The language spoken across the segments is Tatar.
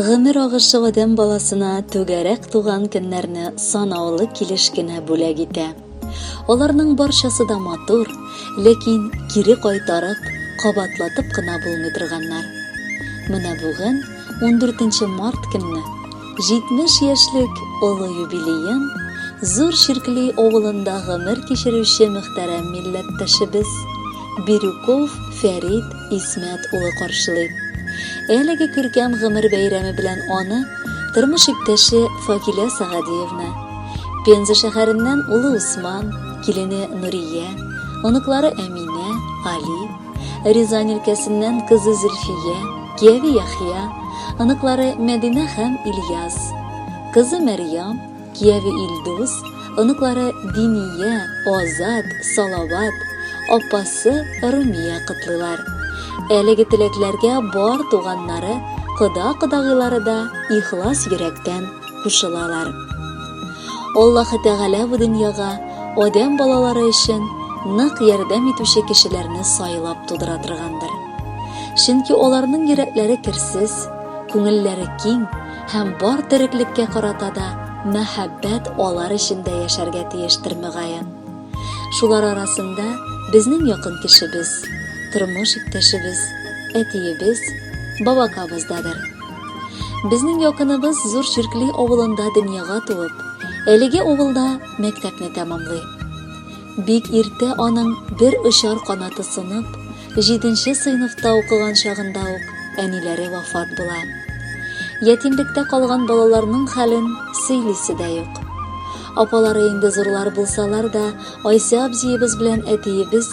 Гомер агышы адәм баласына түгәрәк туган көннәрне санаулы килеш кенә бүләк итә. Аларның барчасы да матур, ләкин кире кайтарып, кабатлатып кына булмый торганнар. Менә бүген, 14 март көнне, 70 яшьлек олы юбилеен Зур Чиркли авылында гомер кичерүче мөхтәрәм милләттәшебез Бирюков Фәрит Исмәт улы каршылый. Әлеге күркәм гомер бәйрәме белән аны тормыш иптәше Факилә Сәгадиевна, Пенза шәһәреннән улы Усман, килене Нурия, оныклары Әминә, Али, Рязань өлкәсеннән кызы Зөлфия, кияве Яхъя, оныклары Мәдинә һәм Ильяс, кызы Мәрьям, кияве Илдус, оныклары Диния, Азат, Салават, апасы Румия котлыйлар. Әлеге теләкләргә бар туганнары, кода-кодагыйлары да ихлас йөрәктән кушылалар. Аллаһы Тәгалә бу дөньяга адәм балалары өчен нык ярдәм итүче кешеләрне сайлап тудыра торгандыр. Чөнки аларның йөрәкләре керсез, күңелләре киң һәм бар тереклеккә карата да мәхәббәт алар эчендә яшәргә тиештер мөгаен. Шулар арасында безнең якын кешебез, тормыш иптәшебез, әтиебез, бабакабыз дадыр. Безнең якыныбыз Зур Чиркли авылында дөньяга туып, әлеге авылда мәктәпне тәмамлый. Бик иртә аның бер очар канаты сынып, җиденче сыйныфта укыган чагында ук әниләре вафат була. Ятимлектә калган балаларның хәлен сөйлисе дә юк. Апалары инде зурлар булсалар да, Айсә абзиебыз белән әтиебез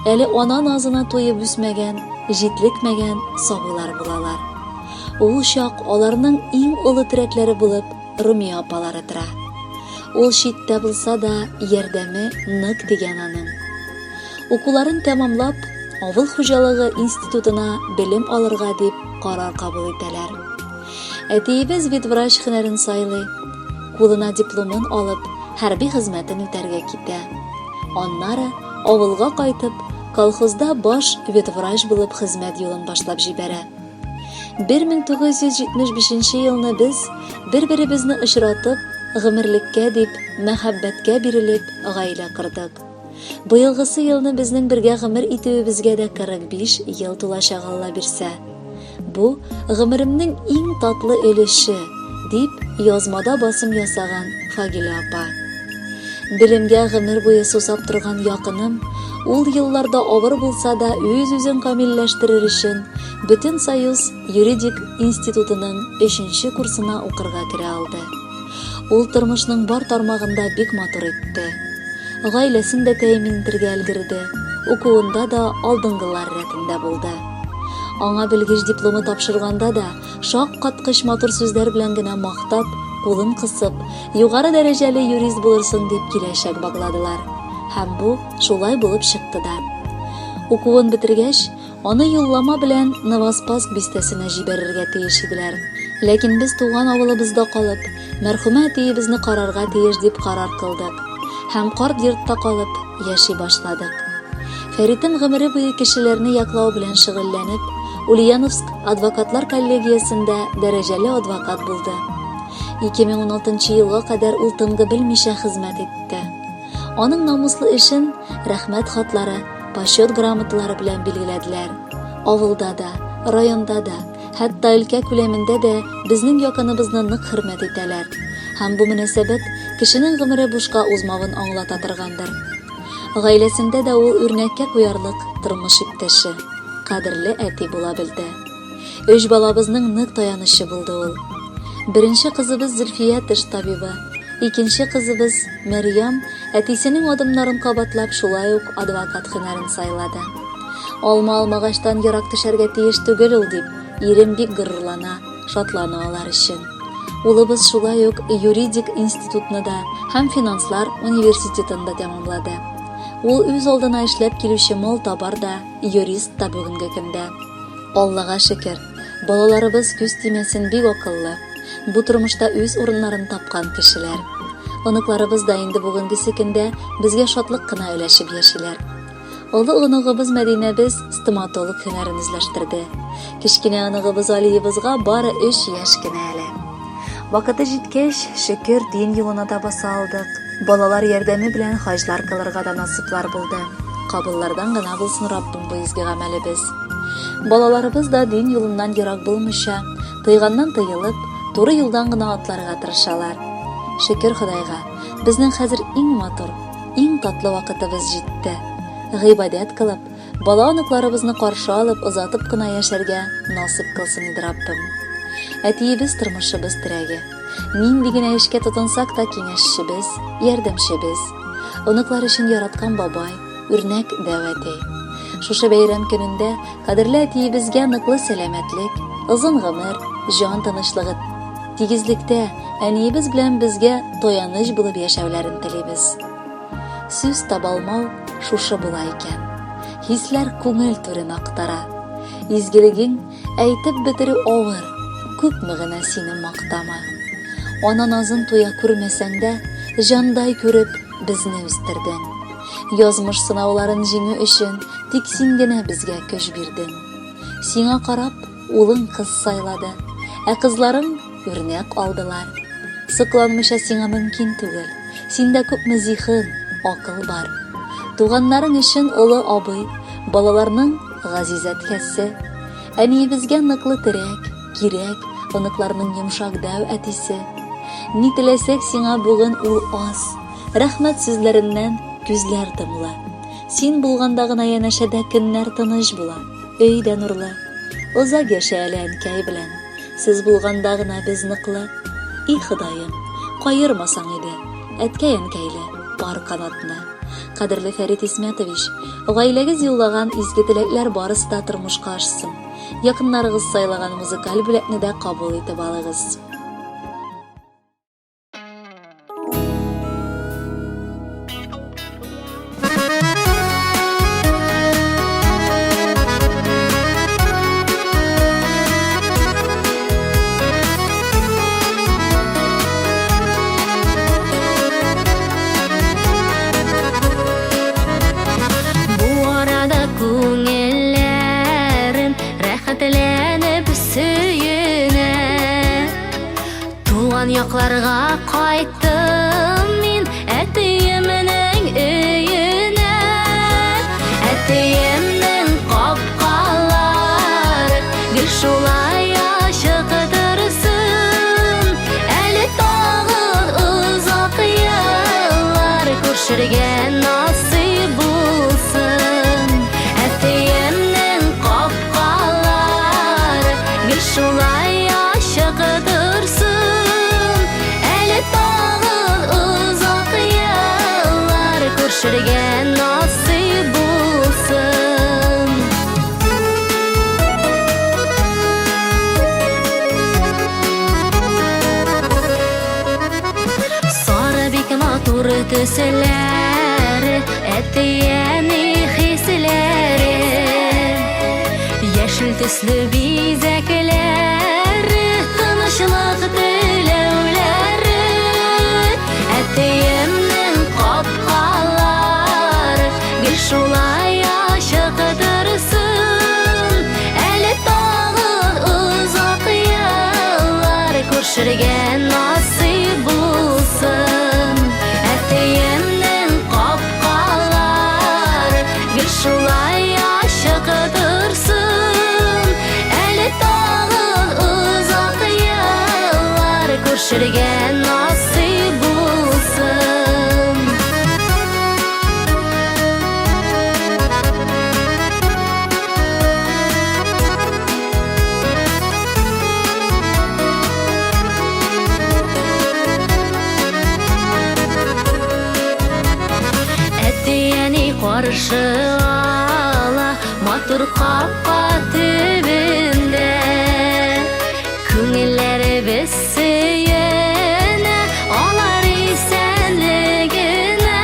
әле ана назына туеп үсмәгән, җитлекмәгән сабыйлар булалар. Ул чак аларның иң олы терәкләре булып Румия апалары тора. Ул читтә булса да, ярдәме нык дигән аның. Укуларын тәмамлап, авыл хуҗалыгы институтына белем алырга дип карар кабул итәләр. Әтиебез ветврач һөнәрен сайлый. Кулына дипломын алып, хәрби хезмәтен үтәргә китә. Аннары авылга кайтып, колхозда баш ветврач булып хезмәт юлын башлап җибәрә. 1975 елны без бер-беребезне очратып, гомерлеккә дип, мәхәббәткә бирелеп, гаилә кордык. Быелгысы елны безнең бергә гомер итүебезгә дә 45 ел тулачак Алла бирсә. Бу, гомеремнең иң татлы өлеше, дип язмада басым ясаган Фагилә апа. Белемгә гомер буе сусап торган якыным, ул елларда авыр булса да үз-үзен камилләштерер өчен Бөтенсоюз юридик институтының өченче курсына укырга керә алды. Ул тормышның бар тармагында бик матур итте. Гаиләсен дә тәэмин итергә өлгерде, укуында да алдынгылар рәтендә булды. Аңа белгеч дипломы тапшырганда да шаккаткыч матур сүзләр белән генә мактап, кулын кысып, югары дәрәҗәле юрист булырсың дип киләчәк багладылар. Һәм бу шулай булып чыкты да. Укуын бетергәч, Аны юллама белән Новоспасск бистәсенә җибәрергә тиеш иделәр. Ләкин без туган авылыбызда калып, мәрхүмә әтиебезне карарга тиеш дип карар кылдык. Һәм карт йортта калып, яши башладык. Фәритем гомере буе кешеләрне яклау белән шөгыльләнеп, Ульяновск адвокатлар коллегиясендә дәрәҗәле адвокат булды. 2016 елга кадәр ул тынгы белмичә хезмәт итте. Аның намуслы эшен рәхмәт хатлары, почет грамоталары белән билгеләделәр. Авылда да, районда да, хәтта өлкә күләмендә дә безнең якыныбызны нык хөрмәт итәләр. Һәм бу мөнәсәбәт кешенең гомере бушка узмавын аңлата торгандыр. Гаиләсендә дә ул үрнәккә куярлык тормыш иптәше, кадерле әти була белде. Өч балабызның нык таянычы булды ул. Беренче кызыбыз Зөлфия теш табибы, икенче кызыбыз Мәрьям әтисенең адымнарын кабатлап шулай ук адвокат һөнәрен сайлады. Алма алмагачтан ерак төшәргә тиеш түгел ул дип, ирем бик горурлана, шатлана алар өчен. Улыбыз шулай ук юридик институтны да һәм финанслар университетын да тәмамлады. Ул үз алдына эшләп килүче мал табар да, юрист та бүгенге көндә. Аллага шөкер, балаларыбыз күз тимәсен бик акыллы, бу тормышта үз урыннарын тапкан кешеләр. Оныкларыбыз да инде бүгенгесе көндә безгә шатлык кына өләшеп яшиләр. Олы оныгыбыз Мәдинәбез стоматолог һөнәрен үзләштерде. Кечкенә оныгыбыз Алиебызга бары өч яшь кенә әле. Вакыты җиткәч, шөкер, дин юлына да баса алдык. Балалар ярдәме белән хаҗлар кылырга да насыйплар булды. Кабуллардан гына булсын Раббым бу изге гамәлебез. Балаларыбыз да дин юлыннан ерак булмыйча, тыйганнан тыелып, туры юлдан гына атларга тырышалар. Шөкер Ходайга, безнең хәзер иң матур, иң татлы вакытыбыз җитте. Гыйбадәт кылып, бала-оныкларыбызны каршы алып, озатып кына яшәргә насыйп кылсын иде Раббым. Әтиебез тормышыбыз терәге. Нинди генә эшкә тотынсак та киңәшчебез, ярдәмчебез. Оныклар өчен яраткан бабай, үрнәк дәү әти. Шушы бәйрәм көнендә кадерле әтиебезгә ныклы сәламәтлек, озын гомер, җан тынычлыгы, тигезлектә әниебез белән безгә таяныч булып яшәүләрен телибез. Сүз табалмау шушы була икән. Хисләр күңел түрен актара. Изгелегең әйтеп бетерү авыр, күпме генә сине мактама. Ана назын туя күрмәсәң дә, җандай күреп безне үстердең. Язмыш сынауларын җиңү өчен тик син генә безгә көч бирдең. Сиңа карап, улың кыз сайлады, ә кызларың үрнәк алдылар. Сокланмыйча сиңа мөмкин түгел. Синдә күпме зиһен, акыл бар. Туганнарың өчен олы абый, балаларның газиз әткәсе. Әниебезгә ныклы терәк, кирәк, оныкларның йомшак дәү әтисе. Ни теләсәк сиңа бүген ул аз. Рәхмәт сүзләреннән күзләр дымлы. Син булганда гына янәшәдә көннәр тыныч була, өй дә нурлы. Озак яшә әле әнкәй белән. Сез булганда гына без ныклы. И Ходаем, каермасаң иде, әткәй-әнкәйле пар канатны. Кадерле Фәрит Исмәтович, гаиләгез юллаган изге теләкләр барысы да тормышка ашсын. Якыннарыгыз сайлаган музыкаль бүләкне дә кабул итеп алыгыз. Бу арада күңелләрем рәхәтләнеп сөенә. Туган якларга кайттым мин әтиемнең өенә. Әтиемнең капкалары гел шулай ачык торсын. Әле тагын озак еллар күрешергә насыйп булсын. Әтиемнең капкалары гел шулай ачык торсын. Әле тагын озак еллар күрешергә насыйп булсын. Сары бик матур төсләре, әти-әни хисләре. Яшел төсле бизәкләре, тынычлык теләүләре. Әтиемнең капкалары гел шулай ачык торсын. Әле тагын озак еллар күрешергә насыйп булсын. Әтиемнең капкалары гел шулай ачык торсын. Әле тагын озак еллар күрешергә насыйп булсын. Әти-әни каршы ала матур капка төбендә. Күңелләребез сөенә алар исәнлегенә.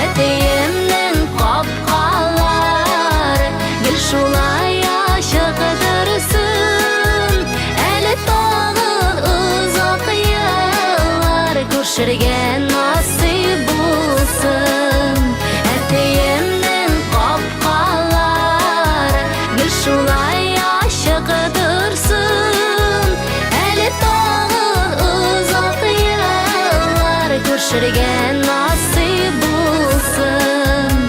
Әтиемнең капкалары гел шулай ачык торсын. Әле тагын озак еллар күрешергә насыйп булсын. Әтиемнең шулай ачык торсын. Әле тагын озак еллар күрешергә насыйп булсын.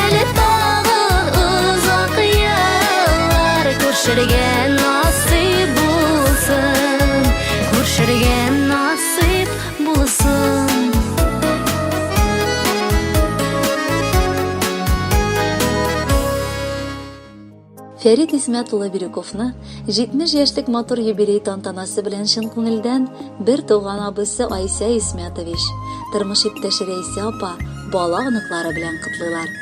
Әле тагын озак еллар күрешергә насыйп булсын. Күрешергә насыйп булсын. Фәрит Исмәт улы Бирюковны 70 яшьлек матур юбилей тантанасы белән чын күңелдән бер туган абыйсы Айсә Исмәтович, тормыш иптәше Рәйсә апа, бала оныклары белән котлыйлар.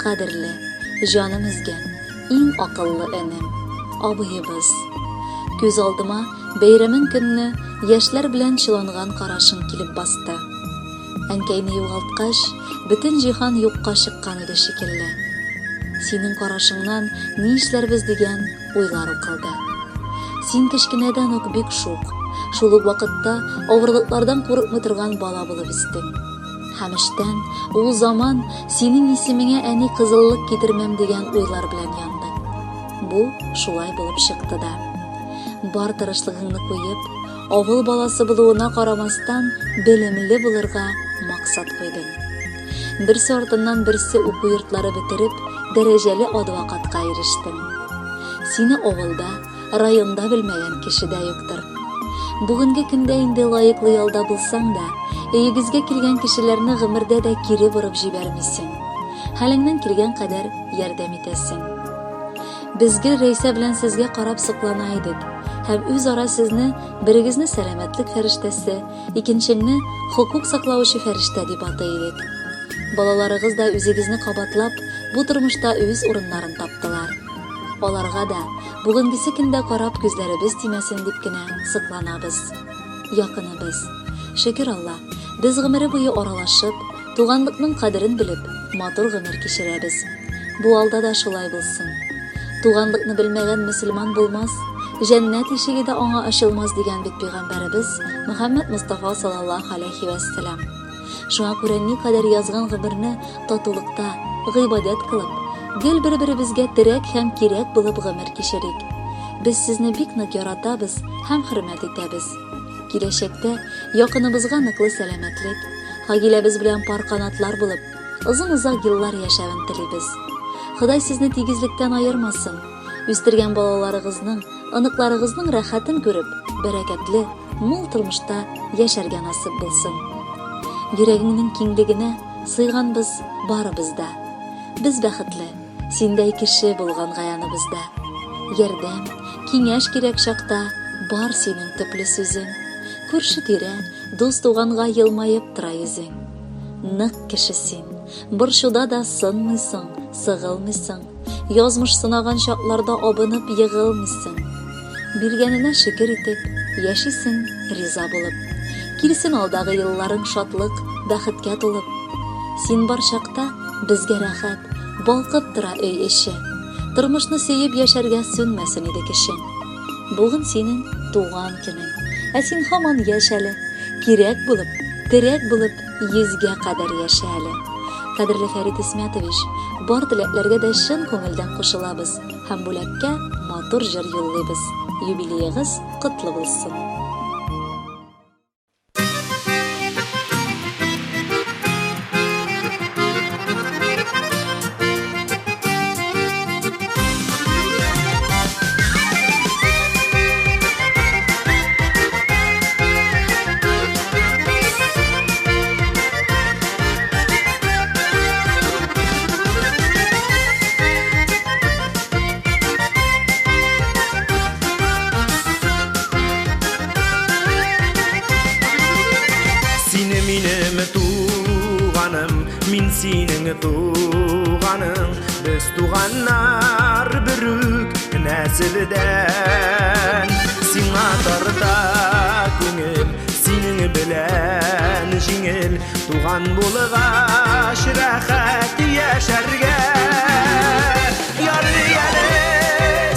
Кадерле, җаным өзгән, иң акыллы энем, абыебыз. Күз алдыма бәйрәмең көнне яшьләр белән чыланган карашың килеп басты. Әнкәйне югалткач, бөтен җиһан юкка чыккан иде шикелле. Синең карашыңнан ни эшләрбез дигән уйлар укылды. Син кечкенәдән үк бик шук, шул ук вакытта авырлыклардан курыкмый торган бала булып үстең. Һәм эчтән ул заман синең исемеңә әни кызыллык китермәм дигән уйлар белән яндың. Бу шулай булып чыкты да. Бар тырышлыгыңны куеп, Авыл баласы булуына карамастан, белемле булырга максат куйдым. Берсе артыннан берсе уку йортлары бетереп, дәрәҗәле адвокатка ирештем. Сине авылда, районда белмәгән кеше дә юктыр. Бүгенге көндә инде лаеклы ялда булсаң да, өегезгә килгән кешеләрне гомердә дә кире борып җибәрмисең. Хәлеңнән килгән кадәр ярдәм итәсең. Без гел Рәйсә белән сезгә карап соклана идек һәм үзара сезне берегезне сәламәтлек фәрештәсе, икенчеңне хокук саклаучы фәрештә дип атый идек. Балаларыгыз да үзегезне кабатлап, бу тормышта үз урыннарын таптылар. Аларга да бүгенгесе көндә карап күзләребез тимәсен дип кенә сокланабыз. Якыныбыз. Шөкер Алла, без гомере буе аралашып, туганлыкның кадерен белеп, матур гомер кичерәбез. Бу алда да шулай булсын. Туганлыкны белмәгән мөселман булмас, җәннәт ишеге дә аңа ачылмас дигән бит пәйгамбәребез Мөхәммәд Мостафа саллаллаһу алейхи вәссәлам. Шуңа күрә никадәр язган гомерне татулыкта, гыйбадәт кылып, гел бер-беребезгә терәк һәм кирәк булып гомер кичерик. Без сезне бик нык яратабыз һәм хөрмәт итәбез. Киләчәктә якыныбызга ныклы сәламәтлек, гаиләбез белән пар канатлар булып, озын-озак еллар яшәвен телибез. Ходай сезне тигезлектән аермасын. Үстергән балаларыгызның, оныкларыгызның рәхәтен күреп, бәрәкәтле, мул тормышта яшәргә насыйп булсын. Йөрәгеңнең киңлегенә сыйганбыз барыбыз да. Без бәхетле, синдәй кеше булганга яныбызда. Ярдәм, киңәш кирәк чакта бар синең төпле сүзең. Күрше-тирә, дус-туганга елмаеп тора йөзең. Нык кеше син, борчуда да сынмыйсың, сыгылмыйсың. Язмыш сынаган чакларда абынып егылмыйсың. Биргәненә шөкер итеп, яшисең риза булып. Килсен алдагы елларың шатлык, бәхеткә тулып. Син бар чакта безгә рәхәт, балкып тора өй эче. Тормышны сөеп яшәргә сүнмәсен иде кешең. Бүген синең туган көнең, ә син һаман яшь әле. Кирәк булып, терәк булып йөзгә кадәр яшә әле. Кадерле Фәрит Исмәтович, бар теләкләргә дә чын күңелдән кушылабыз һәм бүләккә матур җыр юллыйбыз. Юбилеегыз котлы булсын! Сине минем туганым, мин синең туганың. Без туганнар берүк нәселдән. Сиңа тарта күңел, синең белән җиңел. Туган булгач рәхәт яшәргә. Ярый әле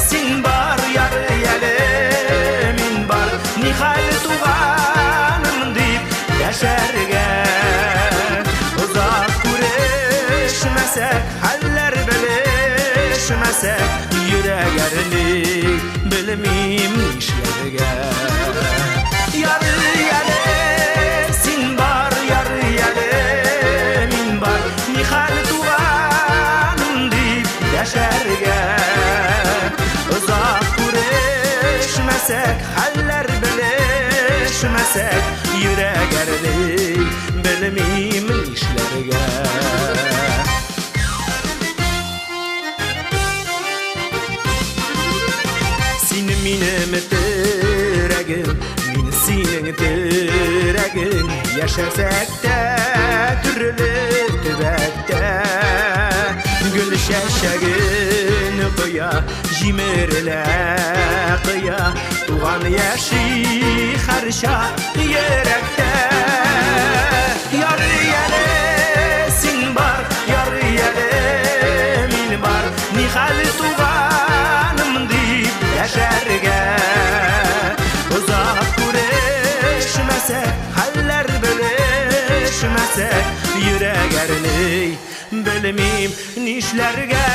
син бар, ярый әле мин бар. Нихәл туганым дип яшәргә. Озак күрешмәсәк, хәлләр белешмәсәк, йөрәк әрни, белмим нишләргә. Ярый әле син бар, ярый әле мин бар, нихәл туганым дип дәшәргә. Озак күрешмәсәк, хәлләр белешмәсәк, йөрәк әрни, белмим нишләргә. Син минем терәгем, мин синең терәгең. Яшәсәк тә төрле төбәктә, гөл чәчәген коя, җимерелә кыя, туган яши һәрчак йөрәктә. Ярый әле син бар, ярый әле мин бар, нихәл туганым дип дәшәргә. Озак күрешмәсәк, хәлләр белешмәсәк, йөрәк әрни, белмим нишләргә.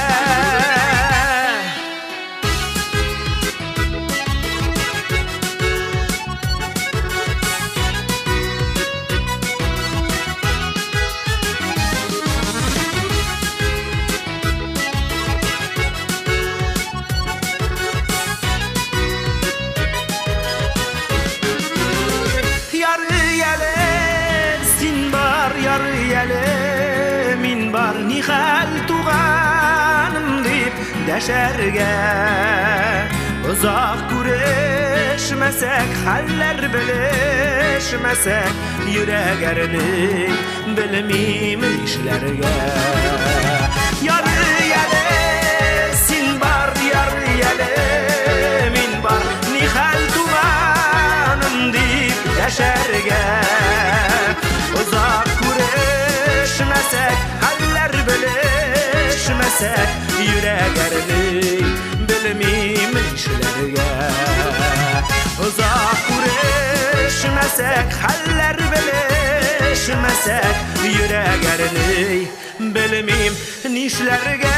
Ярый әле син бар, ярый әле мин бар, нихәл туганым дип дәшәргә. Озак күрешмәсәк, хәлләр белешмәсәк, йөрәк әрни, белмим нишләргә. Ярый әле син бар, ярый әле мин бар, нихәл туганым дип дәшәргә. Озак күрешмәсәк, хәлләр белешмәсәк, йөрәк әрни, белмим нишләргә. Озак күрешмәсәк, хәлләр белешмәсәк, йөрәк әрни, белмим нишләргә.